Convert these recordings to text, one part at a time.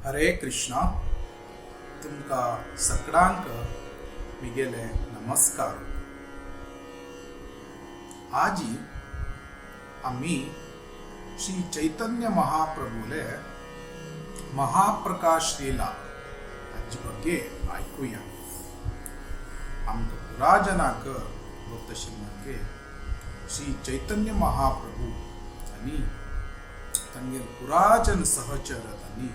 हरे कृष्णा. तुमकां सकडांक मिगेले नमस्कार. आजी आमी श्री चैतन्य महाप्रभुले महाप्रकाश लीला हाचे ಬಗ್ಗೆ आयकुया. आमकां पुराजनाक गोत्तशिल्ले श्री चैतन्य महाप्रभु आनी तांगेले पुराजन सहचर तांणी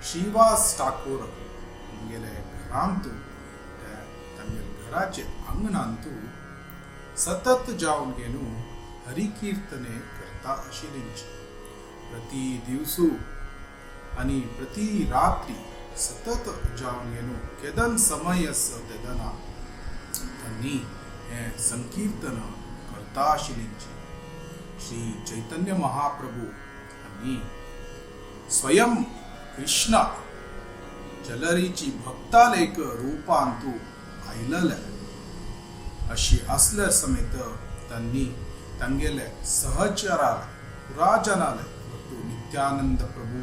श्रीवास ठाकूर तांगेले घरांतू तांगेले घराचे आंगणांतू सतत जावन घेवन हरिकीर्तने करता आशिल्लींची. प्रति दिवसू आनी प्रति रात्री सतत जावन घेवन केदन समय आस तेदना तांणी हें संकीर्तन करता आशिल्लींची. श्री चैतन्य महाप्रभू आनी स्वयं कृष्ण जलरीची भक्तालेक रूपांतू आयलले अशी असले समेत तांणी तांगेले सहचराले पुराजनाले ಒಟ್ಟು नित्यानंद प्रभु,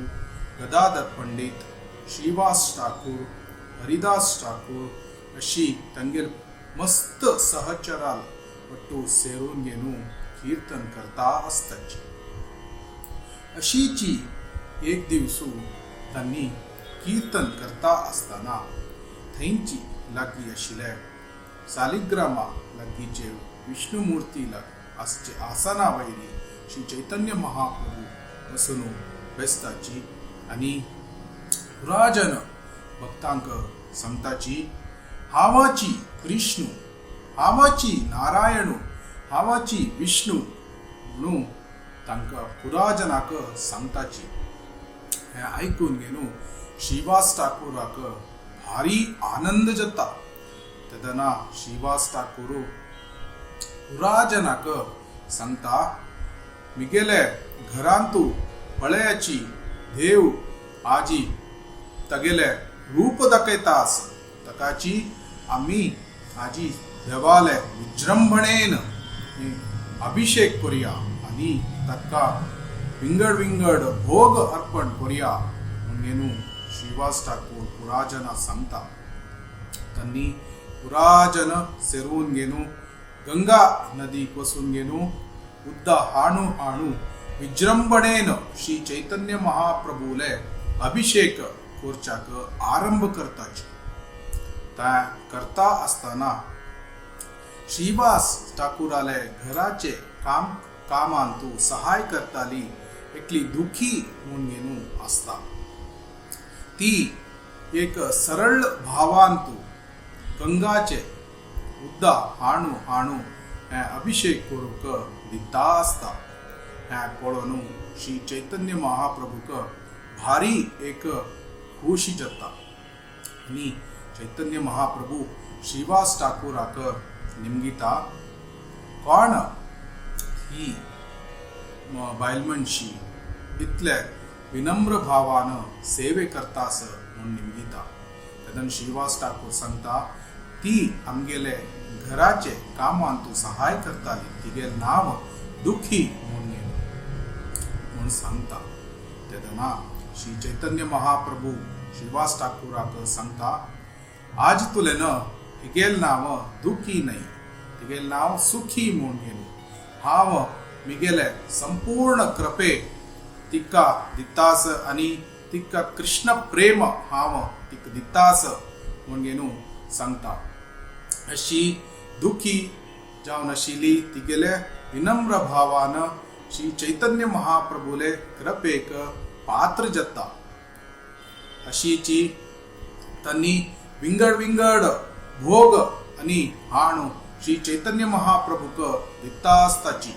गदाधर पंडित, श्रीवास ठाकूर, हरिदास ठाकूर अशी तांगेले मस्त सहचराल ಒಟ್ಟು ಸೇरून घेवन कीर्तन करता आसताची. अशीची एक दिवसू तांणी कीर्तन करता आसतना थंयची लागीं आशिल्ले सालिग्रामा लागींचे विष्णुमूर्ती आसचे आसना वयली श्री चैतन्य महाप्रभू वसून बेसताची आनी पुराजन भक्तांक सांगताची, हांवाची कृष्णू, हांवाची नारायणू, हांवाची विष्णू म्हणून तांकां पुराजनाक सांगताची. हें आयकून घेवन श्रीवास ठाकूराक भारी आनंद जाता. तेन्ना श्रीवास ठाकूर पुराजनाक सांगता, मिगेले घरांतू पळयाची देव आजी तागेले रूप दाखयता आस, ताकाची आमी आजी देवाले विजृंभणेन अभिषेक करुया आनी ताका विंगड विंगड भोग अर्पण करुया म्हणून श्रीवास ठाकूर पुराजना सांगता. तांणी पुराजन सेरून घेवन गंगा नदीक वचून घेवन उद्दा हाणू हाणू विजृंभणेन श्री चैतन्य महाप्रभूले अभिषेक करच्याक आरंभ करताची. ता करता आसतना श्रीवास ठाकूराले घराचे काम कामांतू सहाय करताली एकली दुखी म्हूण घेवन आसता. ती एक सरळ भावांतू गंगाचे उद्दा हाणू हाणू हें अभिषेक करूंक दिता आसता. हें पळोवन श्री चैतन्य महाप्रभूक भारी एक खुशी जाता आनी चैतन्य महाप्रभू श्रीवास ठाकूराक निमगिता, कोण ही बायल मनशी इतले विनम्र भावान सेवे करतास म्हूण निमगिता. तेन्ना श्रीवास ठाकूर सांगता, ती आमगेले घराचे कामान तूं सहाय करताली, तिगेलें नांव दुखी म्हूण म्हूण सांगता. तेन्ना श्री चैतन्य महाप्रभू श्रीवास ठाकूराक सांगता, आज तुलें हिगेलें नांव दुखी न्हय, तिगेलें नांव सुखी म्हूण घेवन हांव मिगेले संपूर्ण कृपे तिका दितास आनी तिका कृष्ण प्रेम हांव तिका दितास म्हूण घेवन सांगता. अशी दुखी जावन आशिल्ली तिगेले विनम्र भावान श्री चैतन्य महाप्रभूले कृपेक पात्र जाता. अशीची तांणी विंगड विंगड भोग आनी हाणू श्री चैतन्य महाप्रभूक दिता आसताची.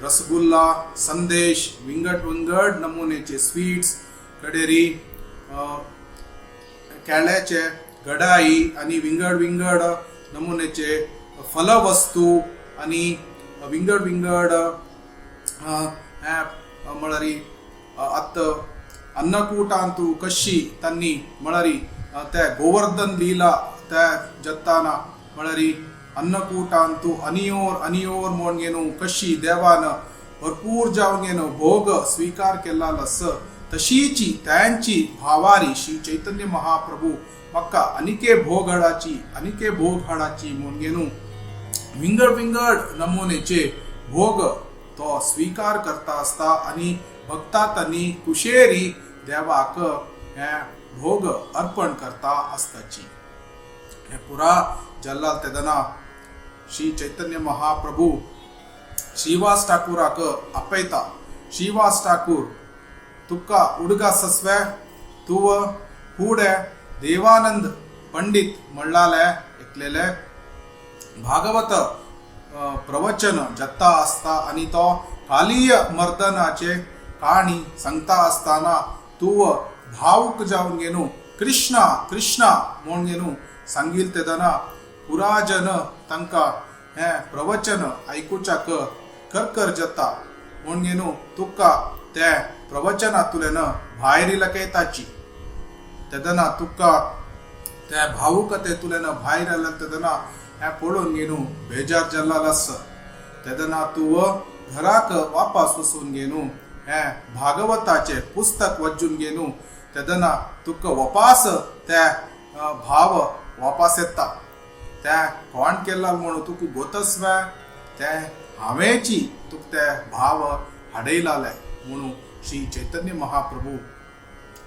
रसगुल्ला, संदेश, विंगड विंगड नमुनेचे स्वीट्स, कडेरी केळ्याचे गडाई आनी विंगड विंगड नमुनेचे फलवस्तू आनी विंगड विंगड म्हळ्यार आतां अन्नकूटांतू कशी तांणी म्हळ्यार ते गोवर्धन लीला त्या जत्ताना म्हळ्यार अन्नकूटांतू अनियोर अनियोर म्हूण घेवन कशी देवान भरपूर जावन घेवन भोग स्वीकार केला आस. तशीची त्यांची भावारी श्री चैतन्य महाप्रभू म्हाका अनिके भोग हाडाची अनिके भोग हाडाची म्हणून घेवन विंगड विंगड नमुनेचे भोग तो स्वीकार करता आसता आनी भक्ता तांणी कुशेरी देवाक हे भोग अर्पण करता आसताची. हे पुरा जल्लाल तेदना श्री चैतन्य महाप्रभू श्रीवास ठाकूराक आपयता. श्रीवास ठाकूर तुका उडगा सस्वे तुव फुडें देवानंद पंडित म्हणलाले एकलेले भागवत प्रवचन जाता आसता आनी तो कालीय मर्दनाचे काणी सांगता आसतना तूं भावूक जावन घेवन कृष्णा कृष्णा म्हूण घेवन सांगील तेदना पुराजन तांकां हें प्रवचन आयकुच्याक करकर जाता म्हूण घेवन तुका ते प्रवचनांतल्यान भायर लकयताची. तेदना तुका ते भावुकतेंतल्यान भायर आयले तेदना हें पळोवन घेवन बेजार जाल्लो आसा. तेदना तूं घराक वापस वचून घेवन हें भागवताचें पुस्तक वाचून घेवन तेदना तुका वापास ते भाव वापस येता. ते कोण केला म्हणून तुका गोतस्वे ते हांवेंची तुका ते भाव हाडयलाले म्हणून श्री चैतन्य महाप्रभू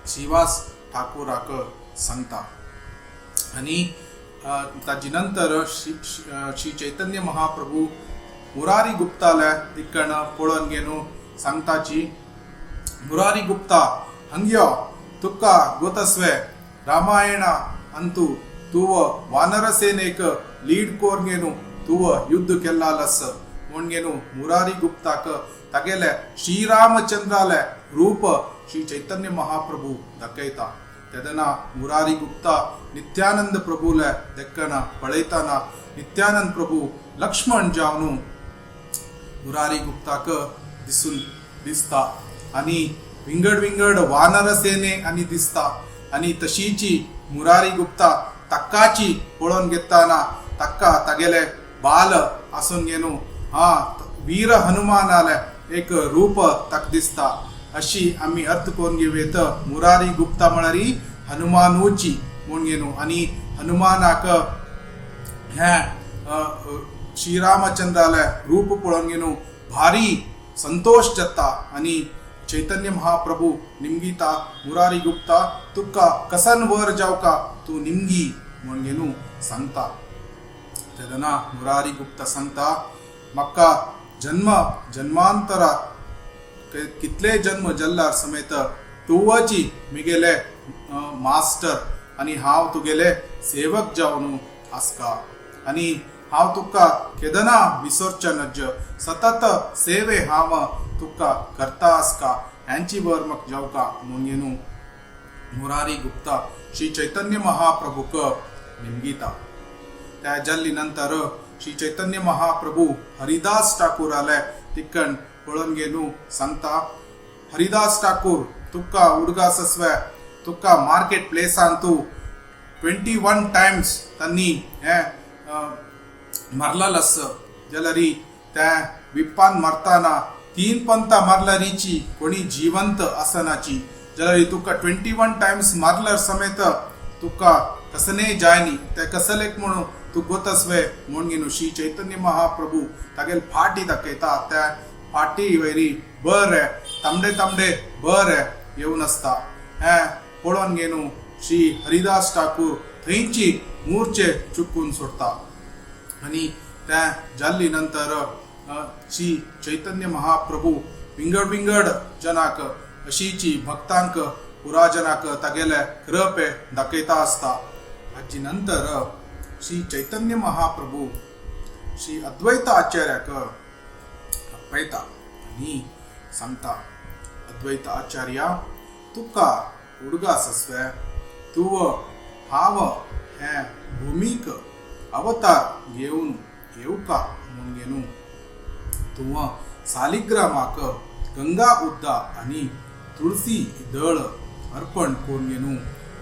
श्रीवास ठाकूराक सांगता. आनी ताजे नंतर श्री चैतन्य महाप्रभू मुरारी गुप्ताले दिक्कण पळोवन घेवन सांगताची, मुरारी गुप्ता हंग्यो तुका गोतस्वे रामायणा अंतू तूव वानरसेनेक लीड कोर घेवन तूव युद्ध केल्लालस म्हूण घेवन मुरारी गुप्ताक तागेले श्रीरामचंद्राले रूप श्री चैतन्य महाप्रभू दाखयता. तेदना मुरारी गुप्ता नित्यानंद प्रभूले देक्कण पळयतना नित्यानंद प्रभू लक्ष्मण जावन मुरारी गुप्ताक दिसून दिसता आनी विंगड विंगड वानरसेने आनी दिसता. आनी तशीची मुरारी गुप्ता ताकाची पळोवन घेताना ताका तागेले बाल आसून घेवन हा वीर हनुमानाले एक रूप ताका दिसता. अशी आमी अर्थ करून घेवयत मुरारी गुप्ता म्हळ्यार हनुमानूची म्हूण घेवन आनी हनुमानाक हें श्रीरामचंद्राले रूप पळोवन घेवन भारी संतोश जाता. आनी चैतन्य महाप्रभू निमगीता मुरारी गुप्ता तुका कसन वर जावका तूं निमगी म्हूण घेवन सांगता. तेन्ना मुरारी गुप्ता सांगता म्हाका जन्म जन्मांतरा कितले जन्म जल्लार समेत तुवची मिगेले मास्टर आनी हांव तुगेले सेवक जावन आसका आनी हांव तुका केदना विसरच्या नज सतत सेवे हांव तुका करता आसका ह्यांची वर म्हाका जावका म्हूण घेवन मुरारी गुप्ता श्री चैतन्य महाप्रभूक निमगीता. त्या जाल्ली नंतर श्री चैतन्य महाप्रभू हरिदास ठाकूराले तिकण पळोवन घेवन सांगता, हरिदास ठाकूर तुका उडगा सस्वे तुका मार्केट प्लेसान तूं 21 टायम्स तांणी हें मारलेलें आसा जाल्यार त्या विप्पान मारतना 3 पंता मारल्यारीची कोणी जिवंत आसनाची जाल्यार तुका 21 टायम्स मारल्यार समेत तुका कसने जायनी ते कसलेक म्हणून तूं गोतस्वे म्हूण घेवन श्री चैतन्य महाप्रभू तागेले फाटी दाखयता. त्या फाटी वयरी बरें तांबडे तांबडे बरें येवन आसता. हें पळोवन घेवन श्री हरिदास ठाकूर थंयची मूर्चे चुकून सोडता. आनी त्या जाल्ली नंतर श्री चैतन्य महाप्रभू विंगड विंगड जनाक अशीची भक्तांक पुराजनाक तागेले कृपे दाखयता आसता. हाजी नंतर श्री चैतन्य महाप्रभू श्री अद्वैत आचार्याक आपयता आनी सांगता, अद्वैत आचार्या तुका उडगास आसवे तूं हांव हें भुमीक अवतार घेवन येवका म्हूण घेवन तूं सालिग्रामाक गंगा उद्दा आनी तुळसी दळ अर्पण करून घेवन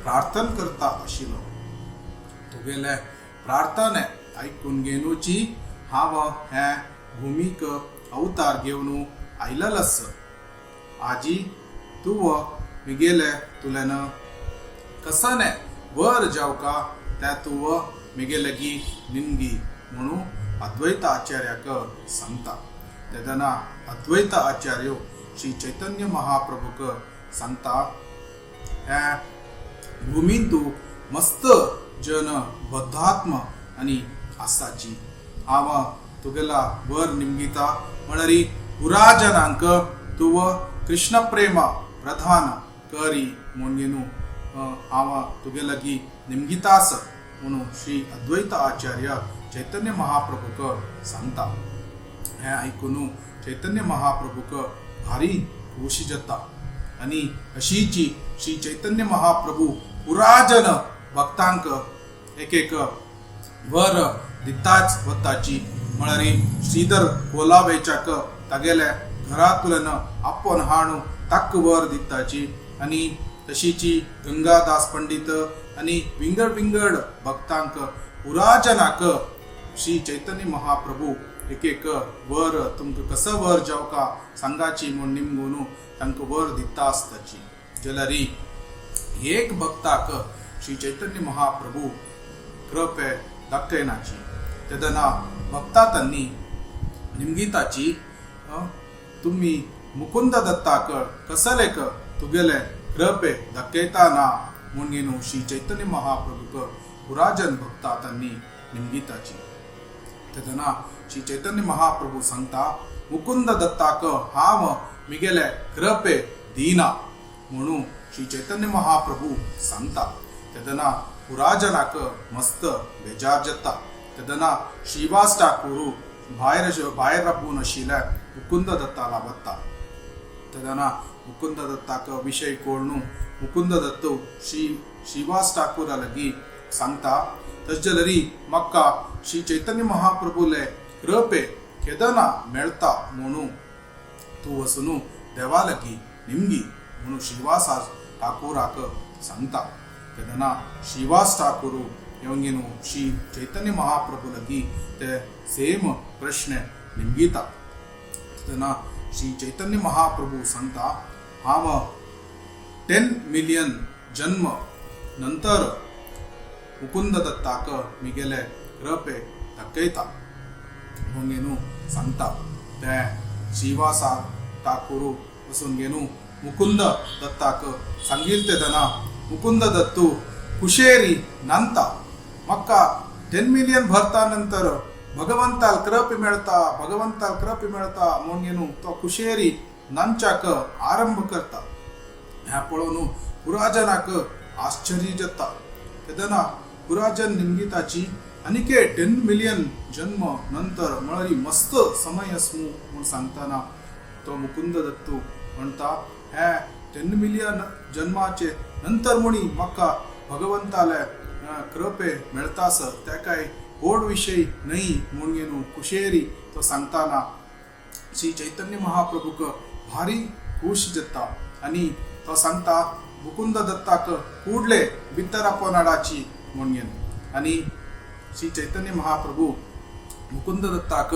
प्रार्थना करता आशिल्लो. तुगेले प्रार्थने आयकून घेवची हांव हें भुमीक अवतार घेवन आयलेलो आसा. आजी तूं मिगेले तुल्यान कसने वर जावका त्या तूं मिगे लगी निमगी म्हणून अद्वैत आचार्याक सांगता. तेदना अद्वैत आचार्य श्री चैतन्य महाप्रभूक सांगता, ह्या भूमींतू मस्त जन बद्धात्म आनी आसाची, हांव तुगेला वर निमगिता म्हणरी पुरा जनांक तूं कृष्ण प्रेम प्रधान करी म्हणून हांव तुगे लागीं निमगितास म्हणून श्री अद्वैत आचार्य चैतन्य महाप्रभूक सांगता. हें आयकून चैतन्य महाप्रभूक भारी खोशी जाता आनी अशीची श्री चैतन्य महाप्रभू पुराजन भक्तांक एक एक वर दिताच वताची. म्हळ्यार श्रीधर कोलावेच्याक तागेले घरांतल्यान आपोवन हाणू ताक वर दिताची आनी तशीची गंगादास पंडित आनी विंगड विंगड भक्तांक पुराजनाक श्री चैतन्य महाप्रभू एक एक वर तुमकां कसो वर जावका सांगाची म्हूण निमगून तांकां वर दिता आसताची. जाल्यार एक भक्ताक श्री चैतन्य महाप्रभू कृपे दाखयनाची. तेन्ना भक्ता तांणी निमगिताची, तुमी मुकुंद दत्ताक कसलेक तुगेले कृपे दाखयता ना म्हूण श्री चैतन्य महाप्रभूक पुराजन भक्ता तांणी निमगिताची. तेन्ना श्री चैतन्य महाप्रभू सांगता, मुकुंद दत्ताक हांव मिगेले कृपे दिना म्हणून श्री चैतन्य महाप्रभू सांगता. तेन्ना पुराजनाक मस्त बेजार जाता. तेन्ना श्रीवास ठाकूर भायर भायर राबून आशिल्ल्या मुकुंद दत्ताला वता. तेन्ना मुकुंद दत्ताक विशय कोळनु मुकुंद दत्त श्री श्रीवास ठाकूरा लागीं सांगता, तशें जाल्यार म्हाका श्री चैतन्य महाप्रभूले कृपे केदना मेळता म्हणून तूं वचून देवा लागीं निमगी म्हणून श्रीवास ठाकूराक सांगता. तेन्ना श्रीवास ठाकूर येवन श्री चैतन्य महाप्रभू लागीं ते सेम प्रश्न निमगिता. तेन्ना श्री चैतन्य महाप्रभू सांगता, हांव 10 मिलियन जन्म नंतर मुकुंद दत्ताक मिगेले कृपे दाखयता म्हणून सांगता. ते श्रीवासा ठाकूर वचून घेवन मुकुंद दत्ताक सांगील तेन्ना मुकुंद दत्तू कुशेरी नांता, म्हाका 10 मिलियन भरता नंतर भगवंताल कृपे मेळता, भगवंताल कृपे मेळता म्हणून तो कुशेरी नांच्याक आरंभ करता. ह्या पळोवन पुराजनाक आश्चर्य जाता. तेन्ना पुराजन निमगिताची आनीके 10 मिलियन जन्म नंतर म्हळ्यार मस्त समय आसमू म्हूण सांगतना तो मुकुंद दत्तू म्हणटा, हे 10 मिलियन जन्माचे नंतर म्हणी म्हाका भगवंताले कृपे मेळतास त्या काय व्हड विशय न्हय म्हूण घेवन कुशेरी तो सांगतना श्री चैतन्य महाप्रभूक भारी खूश जाता आनी तो सांगता मुकुंद दत्ताक ಕೂಡಲೇ भितर आपोवन हाडाची म्हूण घेवन आनी श्री चैतन्य महाप्रभू मुकुंद दत्ताक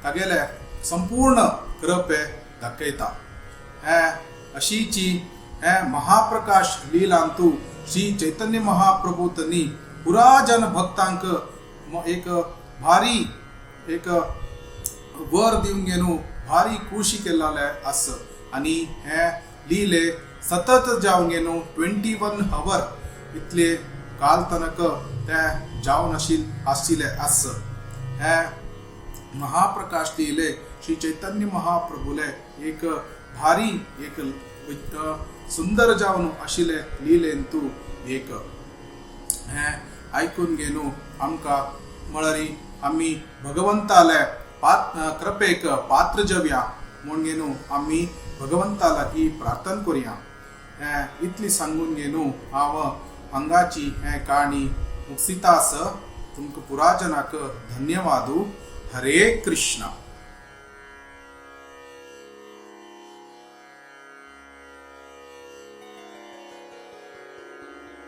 तागेले संपूर्ण कृपे दाखयता. हे अशीची हे महाप्रकाश लीलांतू श्री चैतन्य महाप्रभू तनी पुरा जन भक्तांक एक भारी एक वर दिवन घेवन भारी खुशी केल्ले आस आनी हे लिले सतत जावन घेवन 21 हवर इतले काल तनक ते जावन आशिल्ले आस. हे महाप्रकाश लिहिले श्री चैतन्य महाप्रभूले एक भारी एक सुंदर जावन आशिल्ले लिलेंतू एक हे आयकून घेवन आमकां म्हळ्यार आमी भगवंताले कृपेक पात्र जावया म्हूण घेवन आमी भगवंता लागीं प्रार्थना करुया. हें इतली सांगून घेवन हांव हांगाची हें काणी मुक्सितास. तुमकां पुराजनाक धन्यवादू. हरे कृष्णा.